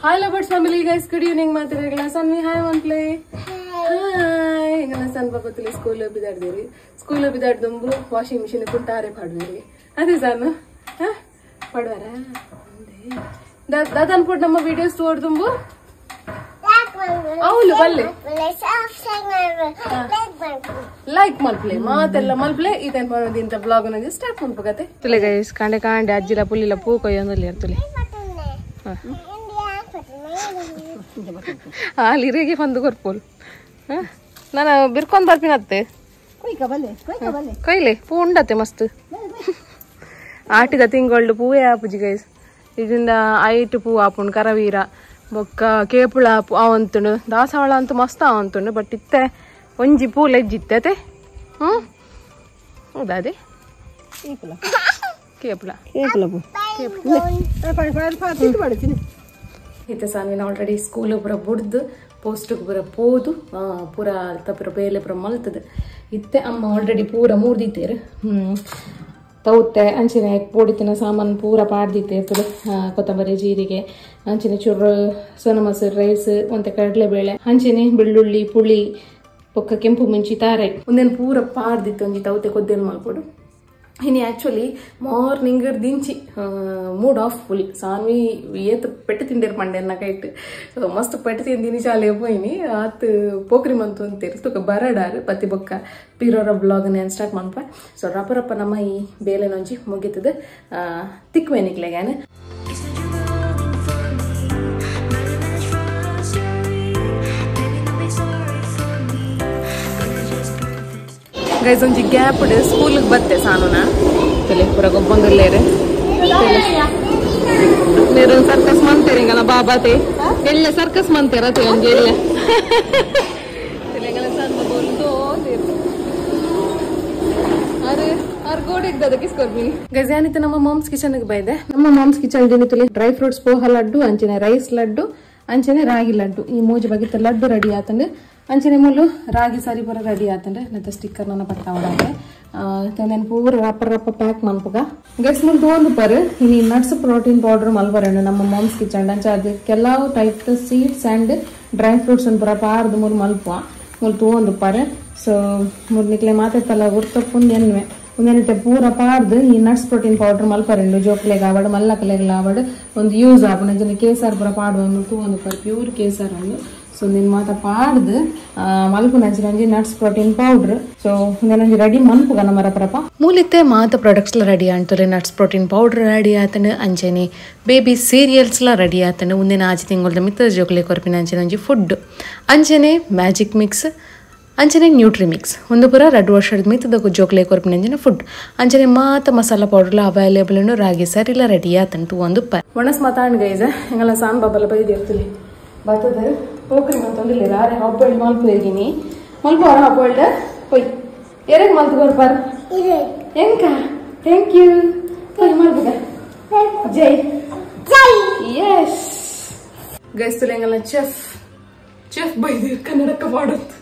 Hi lovers family guys, good evening ಮಾತಾಡಲ್ಲ Sanvi hi ಒನ್ ಪ್ಲೇ ಹಾಯ್. ಎಂಗಲ ಸಣ್ಣ ಪಾಪತ್ತಲ್ಲಿ ಸ್ಕೂಲ್ ಬಿದಾಡ್ದಿರಿ, ಸ್ಕೂಲ್ ಬಿದಾಡ್ದುಂಬು ವಾಷಿಂಗ್ ಮಿಷಿನ್ ಕುಂಟಾರೆ ಪಾಡುವಿರಿ. ಅದೇ ಸಾನು ಪಾಡುವಾರ ದಾದ ಅನ್ಪೋಟ್ ನಮ್ಮ ವಿಡಿಯೋಸ್ ತೋಡ್ದುಂಬು ಅವಳು ಬಲ್ಲೆ ಲೈಕ್ ಮಲ್ಪ್ಲೆ ಮಾತೆಲ್ಲ ಮಲ್ಪ್ಲೆ ಇದೇನ್ ಮಾಡೋದು ಇಂತ ಬ್ಲಾಗ್ ಅನ್ನೋದು ಸ್ಟಾರ್ಟ್ ಮಲ್ಪಗತ್ತೆ. ತುಲೆ ಗೈಸ್ ಕಾಂಡೆ ಕಾಂಡೆ ಅಜ್ಜಿಲ ಪುಲ್ಲಿಲ ಪೂ ಕೊಯ್ಯೊಂದಲ್ಲಿ ಇರ್ತುಲೆ ಅಲ್ಲಿ ಬಂದು ಕೊರ್ಪೋಲ್. ನಾನು ಬಿರ್ಕೊಂಡ್ ಬರ್ತೀನತ್ತೆ ಕೊಯ್ಲೆ ಪೂ ಉಂಡತ್ತೆ ಮಸ್ತ್ ಆಟಿದ ತಿಂಗಳು ಪೂವೇ ಆಪುಜಿ ಗೈಸ್. ಇದರಿಂದ ಐಟು ಪೂ ಆಪುಂಡು ಕರವೀರ ಬೊಕ್ಕ ಕೇಪುಳ ಅವಂತುಂಡು ದಾಸವಾಳ ಅಂತೂ ಮಸ್ತ್ ಅವಂತುಂಡು. ಬಟ್ ಇತ್ತೆ ಒಂಜಿ ಪೂ ಲೆಜ್ಜಿತ್ತೆ ಅತೆ. ಹ್ಞೂ ಹೌದಾ ಅದೇ ಕೇಪುಳ ಇತ್ತೆ ಸಾನ್ವಿನ ಆಲ್ರೆಡಿ ಸ್ಕೂಲ್ ಪೂರ ಬುಡ್ದು ಪೋಸ್ಟ್ಗೆ ಪೂರ ಪೋದು ಪೂರ ತಪ್ಪುರ ಬೇಲೆ ಪೂರ ಮಲ್ತದೆ. ಇತ್ತೆ ಅಮ್ಮ ಆಲ್ರೆಡಿ ಪೂರ ಮೂರ್ದಿತ್ತೇರು ತೌತೆ ಅಂಚಿನ ಪೋಡಿತಿನ ಸಾಮಾನು ಪೂರ ಪಾಡ್ದಿತ್ತೆ ತುಳು ಕೊತ್ತಂಬರಿ ಜೀರಿಗೆ ಅಂಚಿನ ಚೂರು ಸೋನ ಮೊಸರು ರೈಸ್ ಒಂತೆ ಕಡಲೆಬೇಳೆ ಅಂಚಿನ ಬೆಳ್ಳುಳ್ಳಿ ಪುಳಿ ಬೊಕ್ಕ ಕೆಂಪು ಮುಂಚಿ ತಾರೆ ಒಂದೇನು ಪೂರ ಪಾಡ್ದಿತ್ತು ಒಂಜಿ ತೌತೆ ಕೊದ್ದೇನು ಮಲ್ಪೊಡು. ಇನ್ನು ಆ್ಯಕ್ಚುಲಿ ಮಾರ್ನಿಂಗ್ ದಿಂಚಿ ಮೂಡ್ ಆಫ್ ಫುಲ್ ಸಾನ್ವಿ ಏತ್ ಪೆಟ್ಟು ತಿಂಡೇರು ಪಂಡೆನ್ನ ಕೈಟ್ ಮಸ್ತ್ ಪೆಟ್ಟು ತಿಂದಿನಿ ಶಾಲೆ ಪೋಯಿನಿ ಆತ್ ಪೋಕ್ರಿ ಮಂತು ಅಂತೀರಿ ತುಕ ಬರಡಾರು ಪತಿ ಬೊಕ್ಕ ಪಿರೋರ ಬ್ಲಾಗ್ ನಾನು ಸ್ಟಾರ್ಟ್ ಮನ್ಪ. ಸೊ ರಪ್ಪ ರಪ್ಪ ನಮ್ಮ ಈ ಬೇಲೆನೊಂಜಿ ಮುಗಿತದೆ ತಿಕ್ವೇನಿಕ್ಲೆಗಾನ. ಗೈಸ್ ಒಂಜಿ ಗ್ಯಾಪ್ ಸ್ಕೂಲ್ಗೆ ಬತ್ತೆ ಸಾನುನ ತಲೆ ಪೂರ ಗೊಬ್ಬೊಂದುಲ್ಲೇರು ನೀರು ಸರ್ಕಸ್ ಮಂತೇರಿಂಗಲ್ಲ ಬಾಬಾತೆ ಎಲ್ಲ ಸರ್ಕಸ್ ಮಂತೇರತೆ ಒಂಜಿ ಎಲ್ಲ ತೆಲೆಂಗಲ ಸಣ್ಣ ಬೋಲ್ದು ಅರೆ ಆರ್ ಗೋಡೆಗ್ ದದಕ್ಕೆ ಸ್ಕೊರ್ಬಿನಿ. ಗೈಸ್ ಯಾನಿತ ನಮ್ಮ ಮಾಮ್ಸ್ ಕಿಚನ್ಗೆ ಬೈದೆ. ನಮ್ಮ ಮಾಮ್ಸ್ ಕಿಚನ್ ದಿನ ಡ್ರೈ ಫ್ರೂಟ್ಸ್ ಪೋಹ ಲಡ್ಡು ಅಂಚನೆ ರೈಸ್ ಲಡ್ಡು ಅಂಚನೆ ರಾಗಿ ಲಡ್ಡು ಈ ಮೂಜಿ ಬಗೆತ ಲಡ್ಡು ರೆಡಿ ಆತಂಡು ಅಂಚನೆ ಮುಳ್ಳು ರಾಗಿ ಸಾರಿ ಪೂರ ರೆಡಿ ಆತಂಡ್ರೆ ಮತ್ತೆ ಸ್ಟಿಕ್ಕರ್ ನನ್ನ ಪತ್ತ ಹೊಡಾಕೆ ತಂದೆನ್ ಪೂರ ರಪ್ಪ ರಪ್ಪ ಪ್ಯಾಕ್ ಮನ್ಪುಗ. ಗೈಸ್ ಮುಳ್ಳು ತಗೊಂಡು ಪರ್ ಇನಿ ನಟ್ಸ್ ಪ್ರೋಟೀನ್ ಪೌಡರ್ ಮಲ್ಪರೇನು ನಮ್ಮ ಮಾಮ್ಸ್ ಕಿಚನ್ ಅಂಚ ಅದು ಕೆಲವು type seeds and dry fruits ಪೂರ ಪಾರ್ದು ಮೂರು ಮಲ್ಪುವ ಮುಳ್ಳು ತಗೊಂಡು ಪರ್. ಸೊ ಮೂರು ನಿಕ್ಲೆ ಮಾತಾಡ್ತಲ್ಲ ಗುರ್ತಪ್ಪುಂದು ಎನ್ವೆ ಒಂದೇನೈತೆ ಪೂರ ಪಾರ್ದು ಈ ನಟ್ಸ್ ಪ್ರೋಟೀನ್ ಪೌಡರ್ ಮಲ್ಪರೆಂಡು ಜೋಕ್ಲೆಗ್ ಆವಡು ಮಲ್ಲಕಲೆಗ್ ಆವಡು ಒಂದು ಯೂಸ್ ಆಪುಂಡು ಅಂಚನೆ ಕೇಸರ್ ಪೂರ ಪಾಡುವ ತಗೊಂಡು ಪರ್ ಪ್ಯೂರ್ ಕೇಸರ್ ಒಂದು. ಸೊ ನಿನ್ನ ಮಾತ ಪಾಡ್ದು ಮಲ್ಪುನಂಚಿನ ಒಂಜಿ ನಟ್ಸ್ ಪ್ರೋಟೀನ್ ಪೌಡರ್. ಸೊ ಒಂದೇನೊಂಜಿ ರೆಡಿ ಮನ್ಪುಗ ನಮ್ಮ ರಪರಪ ಮೂಲಿತ್ತೆ ಮಾತ ಪ್ರಾಡಕ್ಟ್ಸ್ಲ ರೆಡಿ ಆಂತುಲೆ ನಟ್ಸ್ ಪ್ರೋಟೀನ್ ಪೌಡರ್ ರೆಡಿ ಆತನು ಅಂಚನೆ ಬೇಬಿ ಸೀರಿಯಲ್ಸ್ಲ ರೆಡಿ ಆತನು ಒಂದಿನ ಆಜಿ ತಿಂಗಳದ ಮಿತ್ತ ಜೋಕ್ಲೆ ಕೊರ್ಪಿನ ಅಂಚನೆ ಒಂಜಿ ಫುಡ್ ಅಂಚನೆ ಮ್ಯಾಜಿಕ್ ಮಿಕ್ಸ್ ಅಂಚನೆ ನ್ಯೂಟ್ರಿ ಮಿಕ್ಸ್ ಒಂದು ಪೂರ 2 ವರ್ಷದ ಮಿತ್ತದ ಜೋಕ್ಲೆ ಕೊರ್ಪಿನ ಅಂಚನೆ ಫುಡ್ ಅಂಚನೆ ಮಾತ ಮಸಾಲ ಪೌಡರ್ಲ ಅವೈಲೇಬಲ್ ರಾಗಿ ಸರಿಲ ರೆಡಿ ಆತಂಟು ಒಂದು ಪ ಒಣಸ್ ಮಾತಾಡ್ ಗೈಸ ಎಂಗಲ ಸಾನ್ ಬಾಬಲ ಬೈದಿರ್ತಲಿ ಬರ್ತದೆ ಪೋಕ್ರಿ ಮಂತೊಂದಿಲ್ಲ ಆರೆ ಹಬ್ಬಳ್ಳಿ ಮಲ್ಪ ಇರ್ಗಿನಿ ಮಲ್ಪ ಅವರ ಹಬ್ಬಳ್ಳ ಪೊಯ್ ಎರಗ್ ಮಲ್ತು ಕೊರ್ಪಾರ್ ಎಂಕ thank you ಪೊಯ್ ಮಲ್ಪುಗ ಜೈ ಜೈ ಎಸ್ ಗೈಸ್ ತುಲೆಂಗಲ ಚೆಫ್ ಚೆಫ್ ಬೈದಿರ್ ಕನ್ನಡಕ್ಕ ಪಾಡೊಂದು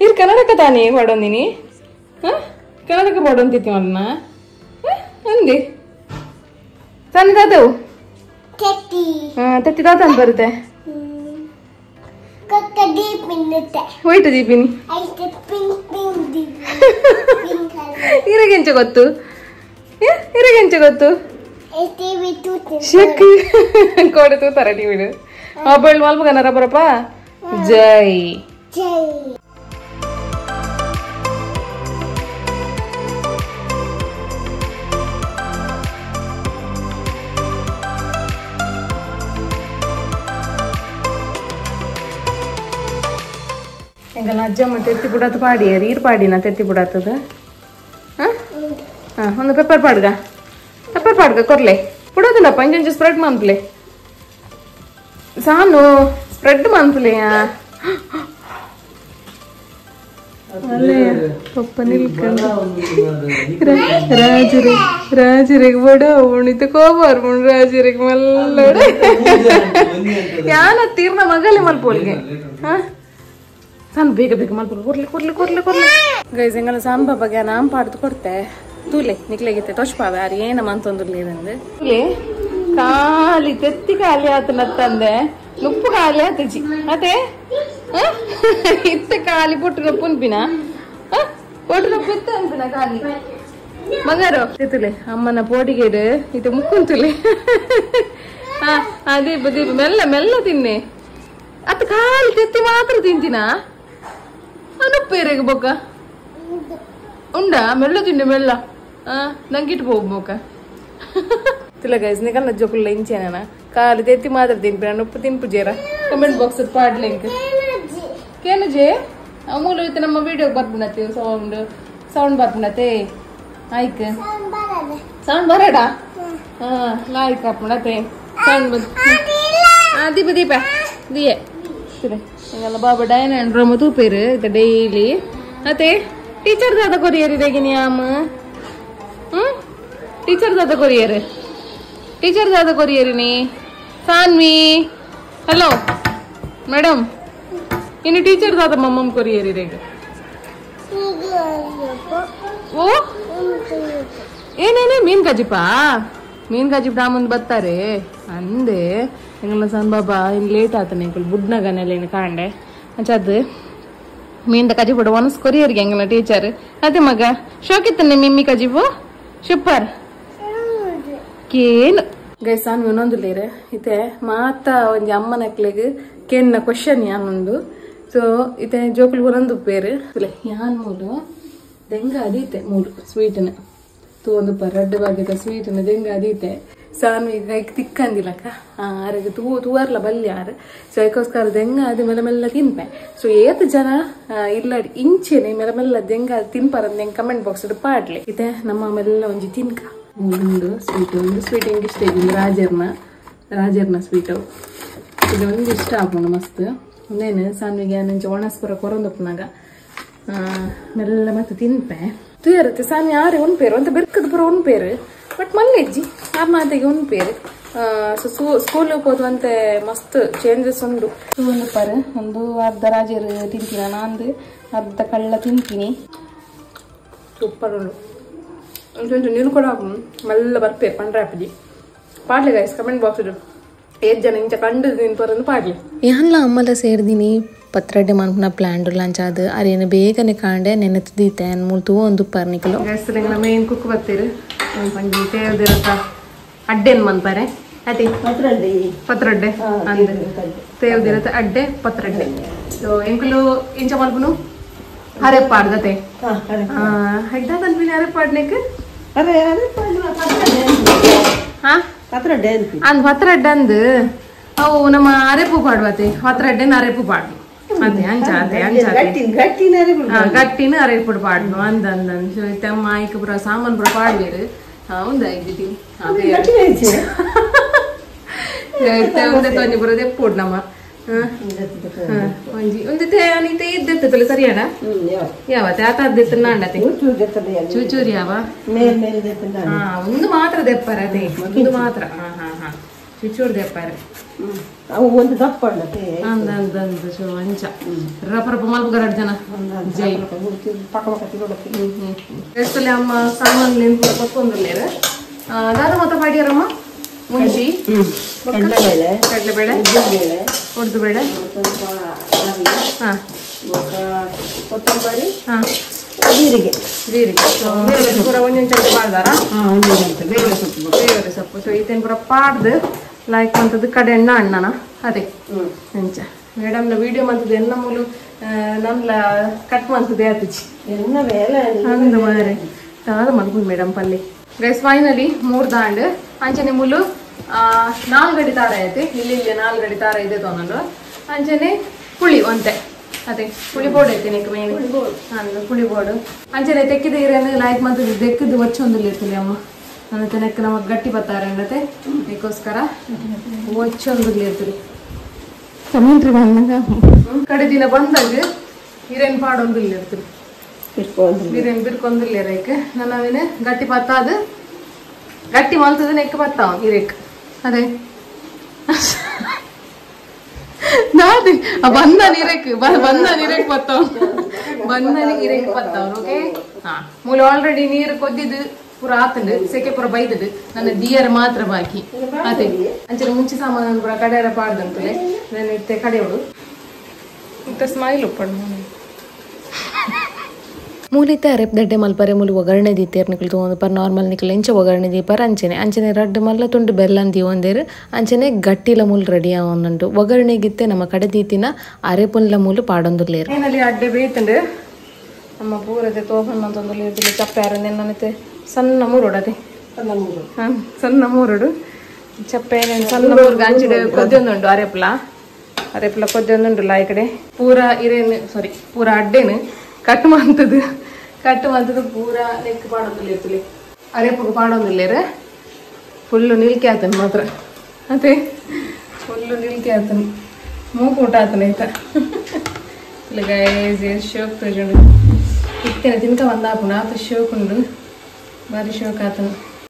ಇರ್ ಕನ್ನಡಕ್ಕ ತಾನೇ ಪಾಡೊಂದಿನಿ ಕನ್ನಡಕ್ಕ ಪಾಡೊಂತಿತ್ತಿ ಮನ್ನ ಅಂದೆ ತಾನೆ ದಾದವು ತತ್ತಿ ದಾದ ಅಂತ ಬರುತ್ತೆ ಹೋಯ್ತು ದೀಪಿನಿ ಇರಗೆಂಚ ಗೊತ್ತು ಇರಗೆಂಚ ಗೊತ್ತು ಶಕ್ ಕೋಡೆ ತೂತಾರ ಟಿವಿಡು ಮೊಬೈಲ್ ಮಲ್ಪಗನಾರ ಬರಪ್ಪ ಜೈ ಜೈ. ಎಂಗಲ್ಲ ಅಜ್ಜಮ್ಮ ತೆತ್ತಿ ಬುಡಾತು ಪಾಡಿಯರು ಈರು ಪಾಡಿನ ತೆತ್ತಿ ಬುಡಾತದ ಹಾಂ ಹಾಂ ಒಂದು ಪೆಪ್ಪರ್ ಪಾಡ್ಗ ಪೆಪ್ಪರ್ ಪಾಡ್ಗ ಕೊರ್ಲೆ ಬುಡೋದಿಲ್ಲಪ್ಪ ಇಂಜೊಂಚು ಸ್ಪ್ರೆಡ್ ಮನ್ಪ್ಲೆ ಸಾನು ಸ್ಪ್ರೆಡ್ ಮನ್ಪ್ಲೆಯಾ ಅಲ್ಲೇ ಪಪ್ಪ ನಿಲ್ಕಂಡು ರಾಜರಿಗೆ ರಾಜರಿಗೆ ಬಡ ಉಣಿತ ಕೋಬಾರ್ ರಾಜರಿಗೆ ಮಲ್ಲಡೆ ಯಾನ ತೀರ್ನ ಮಗಲೆ ಮಲ್ಪೋಲ್ಗೆ ಹಾ ಸಾನು ಬೇಗ ಬೇಗ ಮಲ್ಪ ಕೊರ್ಲಿ ಕೊರ್ಲಿ ಕೊರ್ಲಿ ಕೊರ್ಲಿ. ಗೈಸ್ ಎಂಗಲ ಸಾನ್ ಬಾಬಾಗೆ ನಾನ್ ಪಾಡ್ದು ಕೊಡ್ತೆ ತೂಲೆ ನಿಕ್ಲೆಗಿತ್ತೆ ತೊಷ್ಪಾವೆ ಯಾರು ಏನ ಮಂತೊಂದುರ್ಲಿ ತುಲೆ ಖಾಲಿ ತೆತ್ತಿ ಖಾಲಿ ಆತನತ್ತಂದೆ ನುಪ್ಪು ಖಾಲಿ ಆತಜಿ ಅದೇ ಇತ್ತ ಖಾಲಿ ಪೊಟ್ಟು ಪುನ್ಪಿನ ಪೊಟ್ಟು ನೊಪ್ಪು ಇತ್ತ ಅನ್ಪಿನ ಖಾಲಿ ಬಂಗಾರು ತಿತ್ತುಲೆ ಅಮ್ಮನ ಪೋಟಿಗೇಡು ಇದು ಮುಕ್ಕುಂತುಲೆ ದೀಪ ದೀಪ ಮೆಲ್ಲ ಮೆಲ್ಲ ತಿನ್ನೆ ಅತ್ತ ಖಾಲಿ ತೆತ್ತಿ ಮಾತ್ರ ತಿಂತಿನ ನುಪ್ಪೇರೆಗೆ ಬೊಕ್ಕ ಉಂಡಾ ಮೆಲ್ಲ ತಿನ್ನೆ ಮೆಲ್ಲ ನಂಗಿಟ್ಟು ಹೋಗ್ ಬೊಕ್ಕ ತಿಲ್ಲ ಗೈಸ್ ನಿಕಲ್ಲ ಜೋಕುಲ್ಲ ಇಂಚೇನ ಖಾಲಿ ತೆತ್ತಿ ಮಾತ್ರ ತಿನ್ಪಿನ ನುಪ್ಪು ತಿನ್ಪು ಜೇರ ಕಮೆಂಟ್ ಬಾಕ್ಸ್ ಪಾಡ್ಲಿಂಕ್ ಕೇನು ಜೇ ಮೂಲ ಇತ್ತು ನಮ್ಮ ವಿಡಿಯೋ ಬರ್ಪುಣತೆ ಸೌಂಡ್ ಸೌಂಡ್ ಬರ್ಪುಣತೆ ಆಯ್ಕ ಸೌಂಡ್ ಬರಡ ಲಾಯ್ಕ್ ಹಾಪುಣತೆ ಸೌಂಡ್ ಬಂದು ದೀಪ ದೀಪ ದಿಯೆ ಹಿಂಗೆಲ್ಲ ಬಾಬಾ ಡೈನ್ ಅಂಡ್ ರೊಮ್ಮ ತೂಪೇರು ಇತ್ತ ಡೈಲಿ ಅತ್ತೆ ಟೀಚರ್ ದಾದ ಕೊರಿಯರ್ ಇದೆಗಿನಿ ಆಮ ಟೀಚರ್ ದಾದ ಕೊರಿಯರ್ ಟೀಚರ್ ದಾದ ಕೊರಿಯರಿನಿ ಸಾನ್ವಿ ಹಲೋ ಮೇಡಮ್ ಇನ್ನು ಟೀಚರ್ ದಾದ ಮಮ್ಮಮ್ಮ ಕೊರಿಯರ್ ಇದೆಗ ಓ ಏನೇನೇ ಮೀನ್ ಕಜಿಪಾ ಮೀನ್ ಕಜಿಪ್ ಡಾಮಂದು ಬರ್ತಾರೆ ಅಂದೆ ಎಂಗಲ ಸಣ್ಣ ಬಾಬಾ ಇನ್ನು ಲೇಟ್ ಆತನೆ ಎಂಕುಲು ಬುಡ್ನಗನೆಲ್ಲ ಇನ್ನು ಕಾಂಡೆ ಅಂಚದ್ದು ಮೀನ್ದ ಕಜಿಪುಡು ಒನಸ್ ಕೊರಿಯರ್ಗೆ ಎಂಗಲ ಟೀಚರ್ ಅದೇ ಮಗ ಶೋಕಿತ್ತನೆ ಮಿಮ್ಮಿ ಕಜಿಪು ಸೂಪರ್ ಕೇನು ಗೈಸ್ ಸಾನ್ವಿ ಒಂದೊಂದು ಇತ್ತೆ ಮಾತ ಒಂಜಿ ಅಮ್ಮನಕ್ಲೆಗ್ ಕೇನ್ನ ಕ್ವಶನ್ ಯಾನೊಂದು ಸೊ ಇತ್ತೆ ಜೋಕುಲು ಒಂದೊಂದು ಪೇರು ಯಾನ್ ಮೂಲು ದೆಂಗ ಅದೀತೆ ಮೂಲು ಸ್ವೀಟ್ನ ತೂ ಒಂದು ರಡ್ಡು ಬಾಗಿದ ಸ್ವೀಟ್ನ ದೆಂಗ ಅದೀತೆ ಸಾನ್ವಿ ಕೈಗೆ ತಿಕ್ಕಂದಿಲ್ಲಕ್ಕ ಆರಿಗೆ ತೂ ತೂವರ್ಲ ಬಲ್ಯ ಆರು ಸೊ ಅದಕ್ಕೋಸ್ಕರ ದೆಂಗ ಅದು ಮೆಲ್ಲ ಮೆಲ್ಲ ತಿನ್ಪೆ ಸೊ ಏತ್ ಜನ ಇಲ್ಲ ಇಂಚೆನೆ ಮೆಲ್ಲ ಮೆಲ್ಲ ದೆಂಗ ಅದು ತಿನ್ಪಾರಂದ ಹೆಂಗೆ ಕಮೆಂಟ್ ಬಾಕ್ಸ್ ಪಾಡ್ಲಿ ಇತ್ತೆ ನಮ್ಮ ಮೆಲ್ಲ ಒಂಜಿ ತಿನ್ಕ ಒಂದು ಸ್ವೀಟ್ ಒಂದು ಸ್ವೀಟ್ ಹೆಂಗೆ ಇಷ್ಟ ಇದೆ ರಾಜರ್ನ ರಾಜರ್ನ ಸ್ವೀಟು ಇದು ಒಂದು ಇಷ್ಟ ಆಪುಂಡು ಮಸ್ತ್ ಒಂದೇನು ಸಾನ್ವಿಗೆ ನಂಚೆ ಒಣಸ್ಪುರ ಕೊರೊಂದಪ್ಪನಾಗ ಮೆಲ್ಲ ಮತ್ತೆ ತಿನ್ಪೆ ತುಯರುತ್ತೆ ಸಾನ್ವಿ ಆರೆ ಉಣ್ಪೇರು ಅಂತ ಬೆರ್ಕದ ಪೂರ ಉಣ್ಪೇರು ಬಟ್ ಮಲ್ಲೆಜ್ಜಿ ಆರ್ ಮಾತೆಗೆ ಉಣ್ಪೇರು ಸೊ ಸ್ಕೂಲ್ ಹೋದಂತೆ ಮಸ್ತ್ ಚೇಂಜಸ್ ಉಂಡು ಒಂದು ಪರ್ ಒಂದು ಅರ್ಧ ರಾಜರು ತಿಂತೀನಿ ನಾನು ಅರ್ಧ ಕಳ್ಳ ತಿಂತೀನಿ ಸೂಪರ್ ಉಂಡು ಒಂಚೊಂಚು ನೀರು ಕೂಡ ಮೆಲ್ಲ ಬರ್ಪೇರು ಪಂಡ್ರೆ ಹಾಪಿದಿ ಪಾಡ್ಲಿ ಗೈಸ್ ಕಮೆಂಟ್ ಬಾಕ್ಸ್ ಏತ್ ಜನ ಇಂಚ ಕಂಡು ತಿನ್ಪರಂದು ಪಾಡ್ಲಿ ಯಾನ್ಲ ಅಮ್ಮಲ ಸೇರ್ದಿನಿ ಪತ್ರಡ್ಡೆ ಮನ್ಪುನ ಪ್ಲಾನ್ ಲಂಚ್ ಅದು ಅರೇನು ಬೇಗನೆ ಕಾಂಡೆ ನೆನೆತು ದೀತೆ ಮೂಲು ತೂ ಒಂದು ಪರ್ನಿಕಲು ಗೈಸ್ ಮೇನ್ ಕುಕ್ ಬರ್ತೀರಿ ಒಂಜಿ ತೇವದಿರತ್ತ ಅಡ್ಡೆನ್ ಮನ್ಪಾರೆ ಅತಿ ಪತ್ರಡ್ಡೆ ಪತ್ರಡ್ಡೆ ಅಂದ್ ತೇವದಿರತ್ತ ಅಡ್ಡೆ ಪತ್ರಡ್ಡೆ ಸೊ ಎಂಕುಲು ಇಂಚ ಮನ್ಪುನು ಅರೆಪಾಡ್ದತೆ ಹೆಗ್ದಾದನ್ಪಿನಿ ಅರೆಪಾಡ್ನೆಕ್ ಅರೆ ಹಾ ಪತ್ರಡ್ಡೆ ಅಂದ್ ಪತ್ರಡ್ಡೆ ಅಂದ್ ಅವು ನಮ್ಮ ಅರೆಪು ಪಾಡ್ವತೆ ಪತ್ರಡ್ಡೆನ ಅರೆಪು ಪಾಡ್ನು ಅದೇ ಅಂಚ ಅದೇ ಅಂಚ ಗಟ್ಟಿನ ಅರೆಪುಡು ಪಾಡ್ನು ಅಂದ ಅಂದ ತಮ್ಮ ಆಯ್ಕೆ ಪುರ ಸಾಮಾನ್ ಪುರ ಪಾಡ್ವೇರು ಹೌದಾ ಇದ್ದೀನಿ ಒಂದೇ ಪುರ ದೆಪ್ಪುಡು ನಮ್ಮ ಒಂಜಿ ಒಂದು ಇದ್ದೆತ್ತಲ್ಲ ಸರಿಯಾಣ ಯಾವತ್ತೆ ಆತ ಅದ್ದೆತ್ತ ನಾಂಡತೆ ಚೂಚೂರಿ ಯಾವ ಒಂದು ಮಾತ್ರ ದೆಪ್ಪರ ಅದೇ ಒಂದು ಮಾತ್ರ ಹಾ ಹಾ ಹಾ ಚೂಚೂರು ದೆಪ್ಪರ ಒಂದು ದಪ್ಪ ಅಂದ ಅಂದ ಅಂದ ಸೊ ಅಂಚ ರಪ ರಪ ಮಲ್ಪು ಎರಡು ಜನ ಜೈ ಎಷ್ಟಲ್ಲಿ ಅಮ್ಮ ಸಾಮಾನು ನೆನ್ಪು ಕೊತ್ತೊಂದಿರ್ಲೇರು ದಾದ ಮತ್ತ ಪಾಡಿಯಾರಮ್ಮ ಮುಂಚಿ ಕಡಲೆಬೇಳೆ ಕಡಲೆಬೇಳೆ ಉದ್ದುಬೇಳೆ ಹಾ ಕೊತ್ತಂಬರಿ ಹಾ ಜೀರಿಗೆ ಜೀರಿಗೆ ಸೊ ಪೂರ ಒಂದೊಂದು ಚಂದ ಪಾಡ್ದಾರ ಬೇರೆ ಸೊಪ್ಪು ಬೇರೆ ಸೊಪ್ಪು ಸೊ ಈತೇನು ಪೂರ ಪಾಡ್ದು ಲೈಕ್ ಅಂತದ್ದು ಕಡೆ ಎಣ್ಣ ಅಣ್ಣನ ಅದೇ ಅಂಚ ಮೇಡಮ್ನ ವಿಡಿಯೋ ಮಂತದ್ದು ಎನ್ನ ಮೂಲು ನಮ್ಲ ಕಟ್ ಮಂತದೆ ಆತುಚಿ ಎನ್ನ ಬೇಲೆ ಅಂದ ಮಾರೆ ತಾದ ಮಲ್ಪುಂಡು ಮೇಡಮ್ ಪಲ್ಲಿ ಗೈಸ್ ಫೈನಲಿ ಮೂರು ದಾಂಡ್ ಅಂಚನೆ ಮೂಲು ನಾಲ್ಗಡಿ ತಾರ ಐತೆ ಇಲ್ಲಿ ಇಲ್ಲಿ ನಾಲ್ಗಡಿ ತಾರ ಇದೆ ತೋನಲು ಅಂಚನೆ ಪುಳಿ ಒಂತೆ ಅದೇ ಪುಳಿ ಬೋರ್ಡ್ ಐತೆ ನಿಕ್ ಮೇನ್ ಅಂದ್ ಪುಳಿ ಬೋರ್ಡ್ ಅಂಚನೆ ತೆಕ್ಕಿದ ಇರೇನು ಲೈಕ್ ಮಂತದ್ದು ದೆಕ್ಕದ್ದು ಒಚ್ಚೊಂದುಲ್ಲ ಇರ್ತದೆ ಅಮ್ಮ ನನ್ನ ತೆನಕ್ಕೆ ನಮಗೆ ಗಟ್ಟಿ ಬತ್ತಾರೆ ಅಂಡತೆ ಅದಕ್ಕೋಸ್ಕರ ಒಚ್ಚೊಂದುಲ್ಲ ಇರ್ತದೆ ಕಮೆಂಟ್ರಿ ಬಂದಾಗ ಕಡೆ ದಿನ ಬಂದಾಗ ಹಿರೇನ್ ಪಾಡೊಂದುಲ್ಲ ಇರ್ತದೆ ಬಿರಿಯಾನಿ ಬಿರ್ಕೊಂದಿಲ್ಲ ರೇಕ್ ನನ್ನ ಗಟ್ಟಿ ಪತ್ತ ಅದು ಗಟ್ಟಿ ಮಲ್ತದ ನೆಕ್ ಪತ್ತಾವ ಹಿರೇಕ್ ಅದೇ ನಾದಿ ಬಂದ ನೀರೇಕ್ ಬಂದ ನೀರೇಕ್ ಪತ್ತಾವ ಬಂದ ನೀರೇಕ್ ಪತ್ತಾವ ಓಕೆ ಹಾ ಮೂಲ ಆಲ್ರೆಡಿ ನೀರು ಕೊದ್ದಿದ್ದು ಪೂರ ಆತಂಡು ಸೆಕೆ ಪೂರ ಬೈದಡು ನನ್ನ ದಿಯರ್ ಮಾತ್ರ ಬಾಕಿ ಅದೇ ಅಂಚನೆ ಮುಂಚೆ ಸಾಮಾನು ಪೂರ ಕಡೆಯರ ಪಾಡ್ದಂತಲೆ ನಾನು ಇತ್ತೆ ಕಡೆಯೋಡು ಮತ್ತೆ ಸ್ಮೈಲ್ ಉಪ್ಪಡು. ಮೂಲಿತ ಅರೆಪ್ ದಡ್ಡೆ ಮಲ್ಪರೆ ಮೂಲು ಒಗ್ಗರಣೆ ದೀತೇರ್ ನಿಕುಲು ತೂವೊಂದು ಪರ್ ನಾರ್ಮಲ್ ನಿಕುಲು ಎಂಚ ಒಗ್ಗರಣೆ ದೀಪರ್ ಅಂಚನೆ ಅಂಚನೆ ರಡ್ಡ್ ಮಲ್ಲ ತುಂಡು ಬೆಲ್ಲನ್ ದೀವೊಂದೆರ್ ಅಂಚನೆ ಗಟ್ಟಿಲ ಮೂಲು ರೆಡಿ ಆವೊಂದುಂಡು. ಒಗ್ಗರಣೆಗಿತ್ತೆ ನಮ್ಮ ಕಡೆ ದೀತಿನ ಅರೆಪುನ್ಲ ಮೂಲು ಪಾಡೊಂದುಲ್ಲೆರ್. ಫೈನಲಿ ಅಡ್ಡೆ ಬೇಯ್ತುಂಡು ನಮ್ಮ ಪೂರತೆ ತೋಪನ್ ಮಂತೊಂದುಲ್ಲೆರ್ ಚಪ್ಪೆ ಅರೆ ನೆನ್ನನತೆ ಸಣ್ಣ ಮೂರುಡು ಅದೇ ಸಣ್ಣ ಮೂರುಡು ಚಪ್ಪೆ ಸಣ್ಣ ಮೂರು ಅಂಚಿಡೆ ಕೊದ್ದೊಂದುಂಡು ಅರೆಪ್ಲ ಅರೆಪ್ಲ ಕೊದ್ದೊಂದುಂಡುಲ್ಲ ಈ ಕಡೆ ಪೂರ ಇರೇನು ಸಾರಿ ಪೂರ ಅಡ್ಡೆನು ಕಟ್ ಮಂತದು ಕಟ್ ಮಂತದು ಪೂರ ನೆಕ್ ಪಾಡೊಂದುಲ್ಲೆರ್ ಇರ್ತುಲೆ ಅರೆಪುಗು ಪಾಡೊಂದುಲ್ಲೆರ್ ಫುಲ್ಲು ನಿಲ್ಕೆ ಆತನು ಮಾತ್ರ ಅದೇ ಫುಲ್ಲು ನಿಲ್ಕೆ ಆತನು ಮೂಕು ಊಟ ಆತನ ಆಯ್ತಾ ಇಲ್ಲ ಗೈಸ್ ಶೋಕ್ ತೋಜುಂಡು ಇತ್ತೇನೆ ತಿನ್ಕ ಬಂದಾಪುಂಡು ಆತ ಶೋಕ್ ಉಂಡು ಬಾರಿ ಶೋಕ್ ಆತನು.